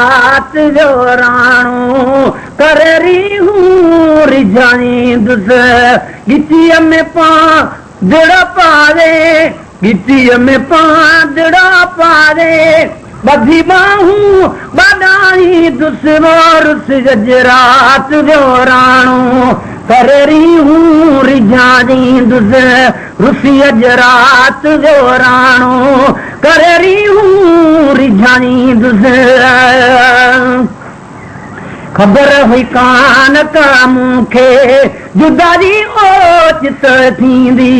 رات جو راڻو ڪري ريهون رجهائيندس، ڳچيء ۾ پاندڙا پاري، ڳچيء ۾ پاندڙا پاري، ٻڌي ٻانهون ٻاڏائيندس، رس اڄ رات جو راڻو ڪري ريهون رجهائيندس، رسي اڄ رات جو راڻو ڪري ريهون رجهائيندس. خبر هئي ڪانه ڪا مون کي جدائي اوچت ٿيندي.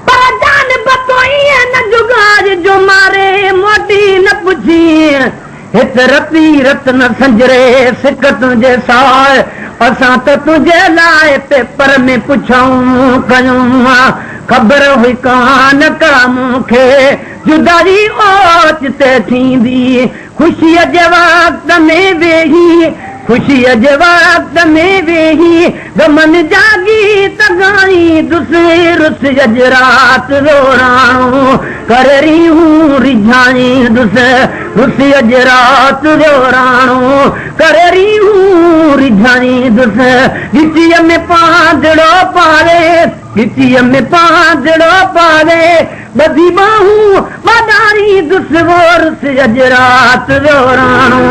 پر جان بتو ائين نه جڳاج جو ماري موٽي نه پڇين. هت رتي رت نه سنجري سڪ تنهنجي ساء، اسان ته تنهنجي لاء پيپر ۾ پڇائون ڪيون. خبر هئي ڪانه ڪا مون کي جدائي اوچتي ٿيندي. خوشيء جي وقت ۾ ويهي، خوشيء جي وقت ۾ ويهي، غمن جا گيت ڳائيندس، رس اڄ رات جو راڻو ڪري ريهون ريجهائيندس، رس اڄ رات جو راڻو ڪري ريهون ريجهائيندس، ڳچيء ۾ پاندڙو پاري، ڳچيء ۾ پاندڙو پاري، ٻڌي ٻانهون ٻاڏائيندس، رس اڄ رات جو راڻو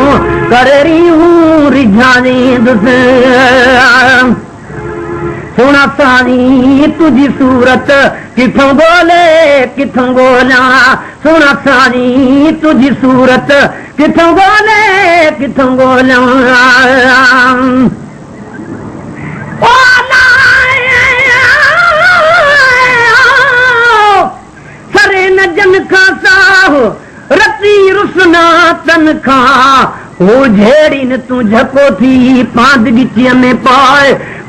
ڪري ريهون ريجهائيندس. سهڻا سائين تنهنجي صورت ڪٿون ڳولي ڪٿون ڳوليان، سهڻا سائين تنهنجي صورت ڪٿون ڳولي ڪٿون ڳوليان. سري نه جن کان ساهه، رتي رسنا تن کان، هو جهيڙين تون جهڪو ٿي، پاند ڳچيء ۾ پاء،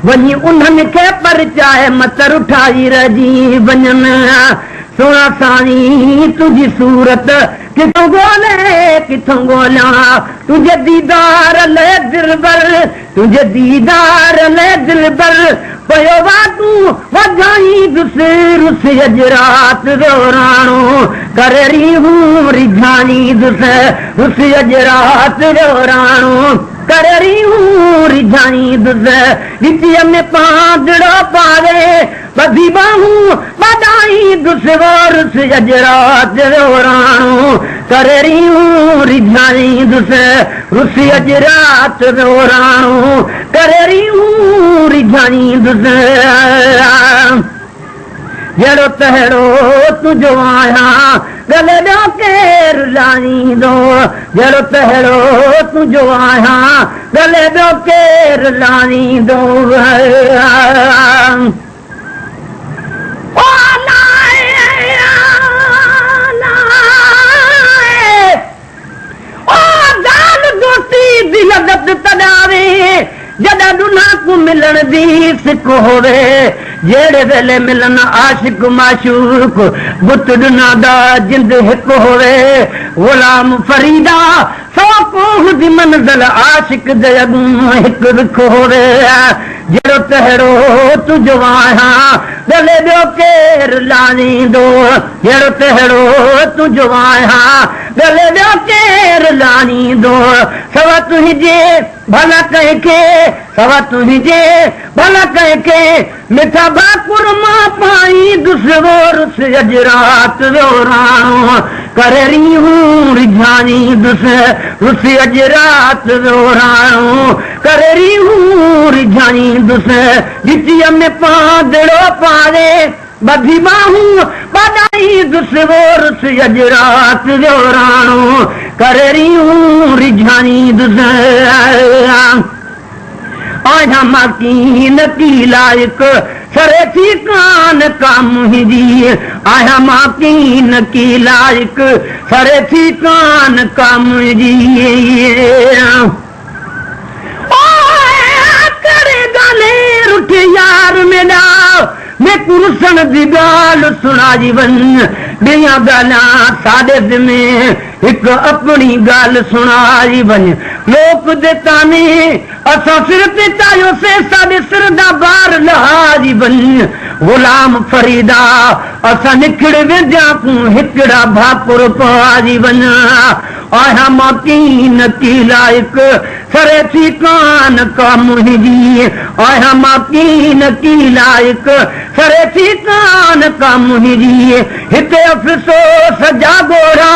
وڃي انهن کي پرچاء، مت رٺائي رهجي وڃن. سهڻا سائين تنهنجي صورت ڪٿون ڳولي ڪٿون ڳوليان، تنهنجي ديدار لئه دلبر، تنهنجي ديدار لئه دلبر، پيو واٽون وڌائيندس، رس اڄ رات جو راڻو ڪري ريهون ريجهائيندس، رس اڄ رات جو راڻو ڪري ريهون ريجهائيندس، ڳچيء ۾ پاندڙو پاري ٻڌي ٻانهون ٻاڏائيندس، رس اڄ رات جو راڻو ڪري ريهون ريجهائيندس، رس اڄ رات جو راڻو ڪري ريهون ريجهائيندس. جهڙو تهڙو تنهنجو آهيان ڳلي ٻيو ڪير لائيندو، جهڙو تهڙو تنهنجو آهيان ڳلي ٻيو ڪير لائيندو. او ڳالهه دوستي the لذت تڏاوي، جڏهن ڏنها ڪون ملڻ the سڪ ہووي، جهڙي ويلي ملن عاشق معشوق، بت ڏنها دا جند هڪ ہووي، غلام فريدا سو ڪوهه the منزل عاشق the اڳون هڪ وک ہووي، جهڙو تهڙو تنهنجو آهيان ڳلي ٻيو ڪير لاڻيندو، جهڙو تهڙو تنهنجو آهيان ڳلي ٻيو ڪير لاڻيندو، سوا تنهنجي ڀلا ڪنهن کي، سوا تنهنجي ڀلا ڪنهن کي، مٺا ڀاڪر مان پائيندس، رس اڄ رات جو راڻو ڪري ريهون رجهائيندس، رس اڄ رات جو راڻو ڪري ريهون رجهائيندس، ڳچيء ۾ پاندڙو پاري ٻڌي ٻانهون ٻاڏائيندس، رس اڄ رات جو راڻو ڪري ريهون رجهائيندس. آهيان مان ڪين ڪي لائق، سري ٿي ڪان ڪا منهنجي، آهيان مان ڪين ڪي لائق، سري ٿي ڪان ڪا منهنجي. او ڪهڙي ڳالهه رٺ يار ميڏا، ميڪون رسڻ the ڳالهه سڻائي وڃ، ٻيان ڳالهيان ساڏي ذمي، هڪ اپڻي ڳالهه سڻائي وڃ، لوڪ the طعني असां सिर ते चाहियोसीं, साॾे सिर दा बार लहारी वञ। ग़ुलाम फरीदा, असां निकिरी वेंदियाँ तूं हिकिड़ा भाकुर पारी वञ। आहियाँ मां कीन की लाइक़, सरे थी कान का मुंहिंजी। आहियाँ मां कीन की लाइक़, सरे थी कान का मुंहिंजी। हिते अफ़सोस जा ॻोढ़ा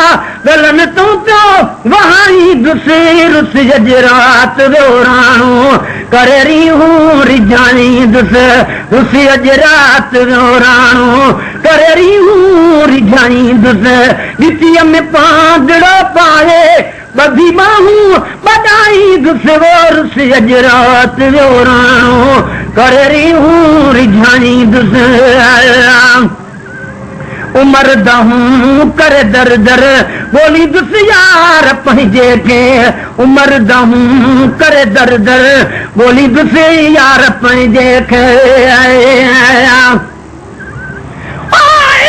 ॻलनि, तूं पियो वहाईंदुसि। रुस अॼु राति वियो राणो, करे रीहूं रिझाईंदुसि। रुस अॼु राति वियो राणो, करे रीहूं रिझाईंदुसि। ॻिटीअ में पांदड़ो पाए, ॿधी बाहूं ॿधाईंदुसि। रुस अॼु राति वियो राणो, करे रीहूं रिझाईंदुसि। उमर दहूं करे दर दर, ॻोल्हींदुसि यार पंहिंजे खे। उमर दहूं करे दर दर, ॻोल्हींदुसि यार पंहिंजे खे।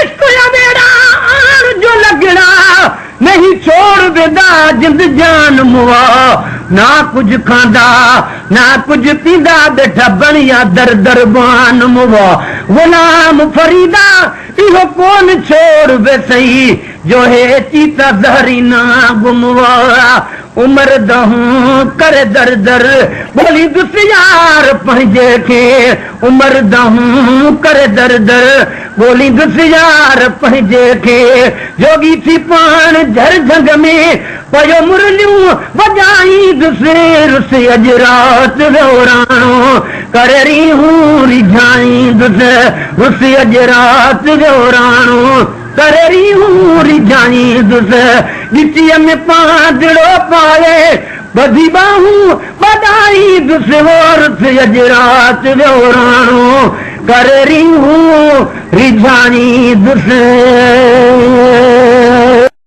इश्क आण जो लॻड़ा, नहीं छोड़ वेंदा जिंद जान मुआ। ना कुझु खांदा ना कुझु पींदा, वेठा बणिया दर दरबान मुआ। ग़ुलाम फरीदा, इहो कोन छोड़ वेसई, जो हे चीता ज़हरीना गुमवा। उमर दहूं करे दर दर, ॻोल्हींदुसि यार पंहिंजे खे। उमर दहूं करे दर दर, ॻोल्हींदुसि यार पंहिंजे खे। जोगी थी पाण झर झंग में, पियो मुरलियूं वॼाईंदुसि। रुस अॼु राति वियो राणो, करे रीहूं रिझाईंदुसि। रुस अॼु राति वियो राणो, करे रीहूं रिझाईंदुसि। ॻिटीअ में पांदड़ो पाए, ॿधी बाहूं ॿधाईंदुसि। रुस अॼु राति वियो राणो, करे रीहूं रिझाईंदुसि।